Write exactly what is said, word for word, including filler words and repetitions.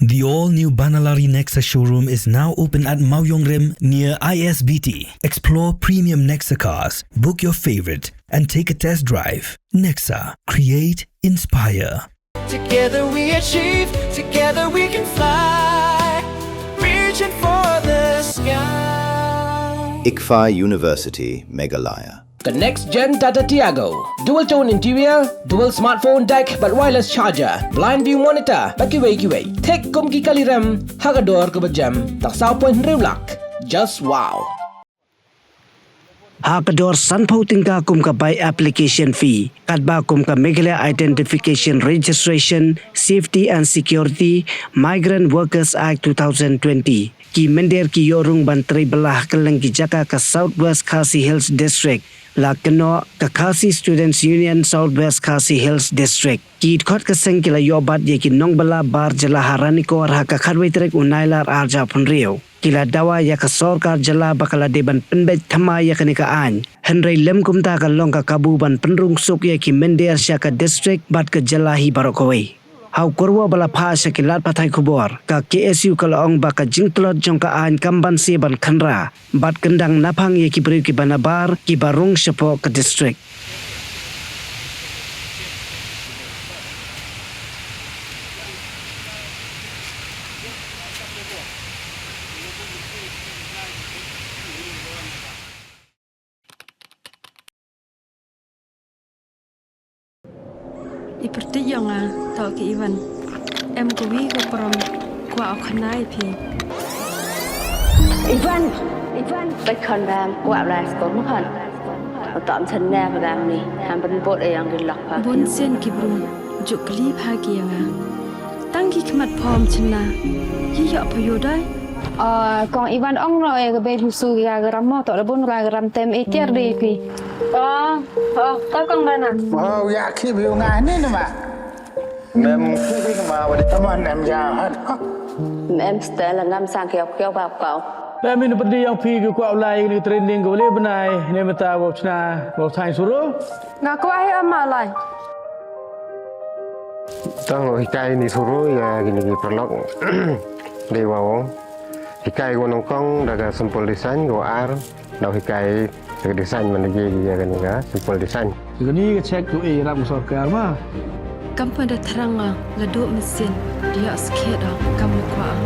The all-new Banalari Nexa showroom is now open at Mawiongrim near I S B T. Explore premium Nexa cars, book your favorite, and take a test drive. Nexa, create, inspire. Together we achieve, together we can fly, reaching for the sky. ICFAI University, Meghalaya. Ka next gen Tata Tiago. Dual tone interior, dual smartphone deck bad wireless charger, blind view monitor bad kiwei kiwei. Thik kum ki kali rem ha ka dor kaba jem tang saw point hynriew lak. Just wow. Ha ka dor sanphew tyngka kum ka bai application fee, katba kum ka Meghalaya Identification, Registration, Safety and Security, Migrant Workers Act two thousand twenty, ki mynder ki ïoh rung ban trei bylla ha kylleng ki jaka ka South West Khasi Hills District, la kynnoh ka Khasi Students Union South West Khasi Hills District. Ki dkhot ka seng ki la ïoh bat ïa ki nongbylla bar jylla ha Ranikor ha ka khatwei tarik u Nailar arhajar arphew hynriew. Ki la dawa ïa ka sorkar jylla ba ka la dei ban pynbeit thymmai ïa kane ka aiñ, hynrei lym kumta ka long ka kabu ban pynrung suk ïa ki mynder sha ka district bad ka jylla hi baroh kawei. Ha u kyrwoh ba la phah sha ki lad pathai khubor, ka K S U ka la ong ba ka jingtlot jong ka aiñ kam banse ban khynra bad kyndang naphang ïa ki briew kiba nabar kiba rung shapoh ka district. I pyrthei ïong nga, to ki Ivan. Em kawi ka prom kwah u khana ïa phi. Ivan! Ivan! Peit khon ba em kwah lai sko mo khon. Uto em chen ne ba dang ni. Em pynbot ïa ïong ki lok pha. Bun sien ki bru juk kli pha ki ïa nga. Tang ki khmat phom chynna. Yi ïoh pha ïoh dai. Ah, kong Ivan ong no e ka bei husu ya garam mo to da bun ra garam tem e tiar dei pi. Oh, oh, ka kong bana. Oh, ya ki bi nga ni ni ma. Mem ki bi ma wa di. Tama nem ya ha. Mem stel ngam sang kiau kiau ba kau. Mem in pedi yang pi ki kwah u lai ni training ko le benai ne meta wa chna wa thai suru. Nga kwah ai ama lai. Tang hikai ni suru ïa kini ki paralok. Dei wa ong. Hikai ko nyngkong da ka simple design, ko ar da hikai ka design man da ïa kini ka simple design. Kini ka check tu e ram sorkar ma. Kam pa da thrang nga la duk mesin dia skhet kam kwah.